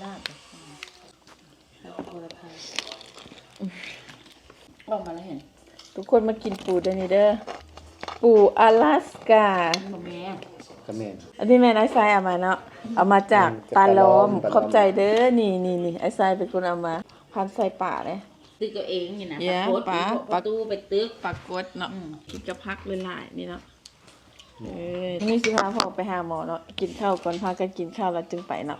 ອອກມາແລ້ວເຫັນ ທຸກຄົນມາກິນປູເດີນີ້ເດີ ປູອາລາສກາ ແມ່ນ ກະແມ່ນ ອັນນີ້ແມ່ນອ້າຍຊາຍເອົາມາເນາະ ເອົາມາຈາກ ອືມ ປາລ້ອມ ປາລ້ອມ ຂອບໃຈເດີ ນີ້ໆໆ ອ້າຍຊາຍເປັນຄົນເອົາມາ ພັນໃສ່ປາເດ້ ຊື້ເອົາເອງນີ້ນະ ປາກົດ ປາ ປາຕູໄປຕຶກ ປາກົດເນາະ ອືມ ກິນກັບຜັກຫຼາຍໆນີ້ເນາະ. ເອີ ມື້ນີ້ຊິພາພໍ່ໄປຫາໝໍເນາະ ກິນເຂົ້າກ່ອນ ພາກັນກິນເຂົ້າແລ້ວຈຶ່ງໄປເນາະ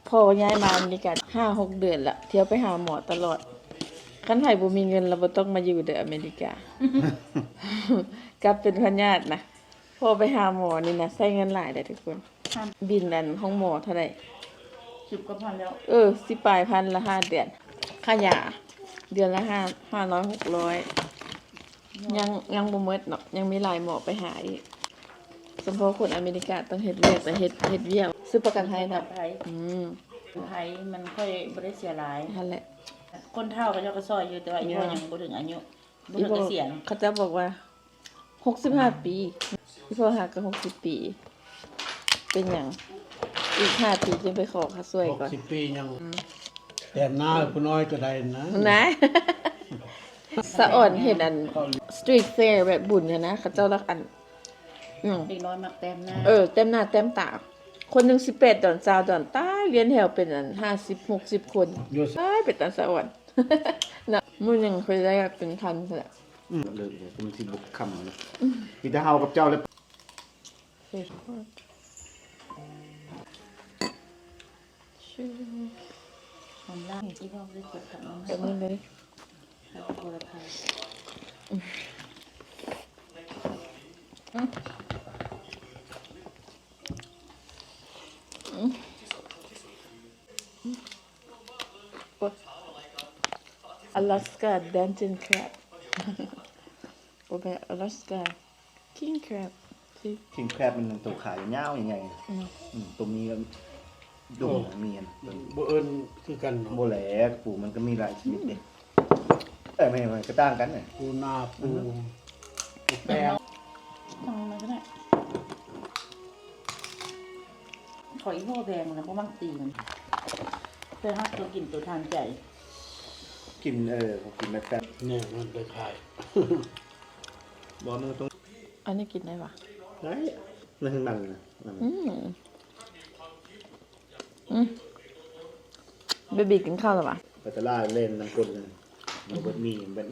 ພໍ່ຍ້າຍມາອາເມລິກາຫ້າຫົກເດືອນລະ ທ່ຽວໄປຫາໝໍຕະຫຼອດ ຄັນໃຜບໍ່ມີເງິນລະບໍ່ຕ້ອງມາຢູ່ເດີອາເມລິກາ ກັບເປັນພະຍາດນະ ພໍ່ໄປຫາໝໍນີ້ນະ ໃຊ້ເງິນຫຼາຍເດ້ທຸກຄົນ ບິນອັນໂຮງໝໍເທົ່າໃດ ສິບກວ່າພັນແລ້ວ ເອີ ສິບປາຍພັນລະຫ້າເດືອນ ຄ່າຢາເດືອນລະຫ້າ ຫ້າຮ້ອຍ ຫົກຮ້ອຍ ຍັງ ຍັງບໍ່ໝົດເນາະ ຍັງມີຫຼາຍໝໍໄປຫາອີກ ສຳເພາະຄົນອາເມລິກາຕ້ອງເຮັດວຽກ ແຕ່ເຮັດ ເຮັດວຽກ ຊື້ປະກັນໄພນະ ປະກັນໄພ ອືມ ໄພມັນຄ່ອຍບໍ່ໄດ້ເສຍຫຼາຍ ຫັ້ນແຫຼະ ຄົນເຖົ້າເຂົາເຈົ້າກໍຊ່ອຍຢູ່ ແຕ່ວ່າອີ່ພໍ່ຍັງບໍ່ເຖິງອາຍຸ ບໍ່ເຖິງກະສຽນ ເຂົາເຈົ້າບອກວ່າຫົກສິບຫ້າປີ ອີ່ພໍ່ຫາກໍຫົກສິບປີ ເປັນຫຍັງ ອີກຫ້າປີຈຶ່ງໄປຂໍເຂົາຊ່ວຍກ່ອນ ຫົກສິບປີຍັງ ອືມ ແຕ້ມໜ້າຜູ້ນ້ອຍກໍໄດ້ນະ ນະ ສະອອນເຫັນອັນ street fair ແບບບຸນຫັ້ນນະ ເຂົາເຈົ້າລະອັນ ອືມ ເດັກນ້ອຍມັກແຕ້ມໜ້າ ເອີ ແຕ້ມໜ້າແຕ້ມຕາ ຄົນໜຶ່ງສິບແປດດອນ ຊາວດອນ ຕາຍ ລຽນແຖວເປັນອັນຫ້າສິບ ຫົກສິບຄົນ ຕາຍ ເປັນຕາສະອອນ ນະ ມື້ໜຶ່ງເຄີຍໄດ້ເປັນພັນພຸ້ນແຫຼະ ອືມ ເລີກເລີຍ ມັນຊິບໍ່ຄ່ຳນະ ອືມ ມີແຕ່ເຮົາກັບເຈົ້າແຫຼະ ເຟສ ຫອມລາຍ ອີ່ພໍ່ບໍ່ໄດ້ກົດຜັກນຳ ແບບນີ້ເລີຍ ອືມ ອືມ ອາລາສກາ Denton crab ບໍ່ແມ່ນ ອາລາສກາ King crab ຊິ King crab ມັນໂຕຂາຍາວໆ ໃຫຍ່ໆ ອືມ ອືມ ໂຕມີ ດົງ ໂອ້ ມີອັນ ບໍ່ເອີ້ນຄືກັນເນາະ ບໍ່ແຫຼະ ປູມັນກໍມີຫຼາຍຊະນິດເດ້ ອືມ ເອີ ມັນ ມັນກໍຕ່າງກັນນະ ປູນາ ປູ ອືມ ປູແປງ ທາງນັ້ນກໍໄດ້ ຂໍອີ່ພໍ່ແພງນະ ບໍ່ມັກຕີມັນ ແຕ່ຮັກຕົວກິນຕົວທານໃຈ ກິນ ເອີ ເຂົາກິນແບບແບບ ແນ່ ມັນໄປຂາຍ ບໍ່ ມັນຕ້ອງ ອັນນີ້ກິນໄດ້ຫວາ? ໄດ້ ມັນ ມັນ ອືມ ອືມ ເບບີກິນເຂົ້າແລ້ວຫວາ? ໄປຕະຫຼາດເລ່ນນຳຄົນ ມັນເບິດມີ ເບິດ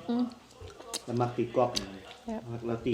ອືມ ລາວມັກຕີກອບ ແຊບ ລາວຕີ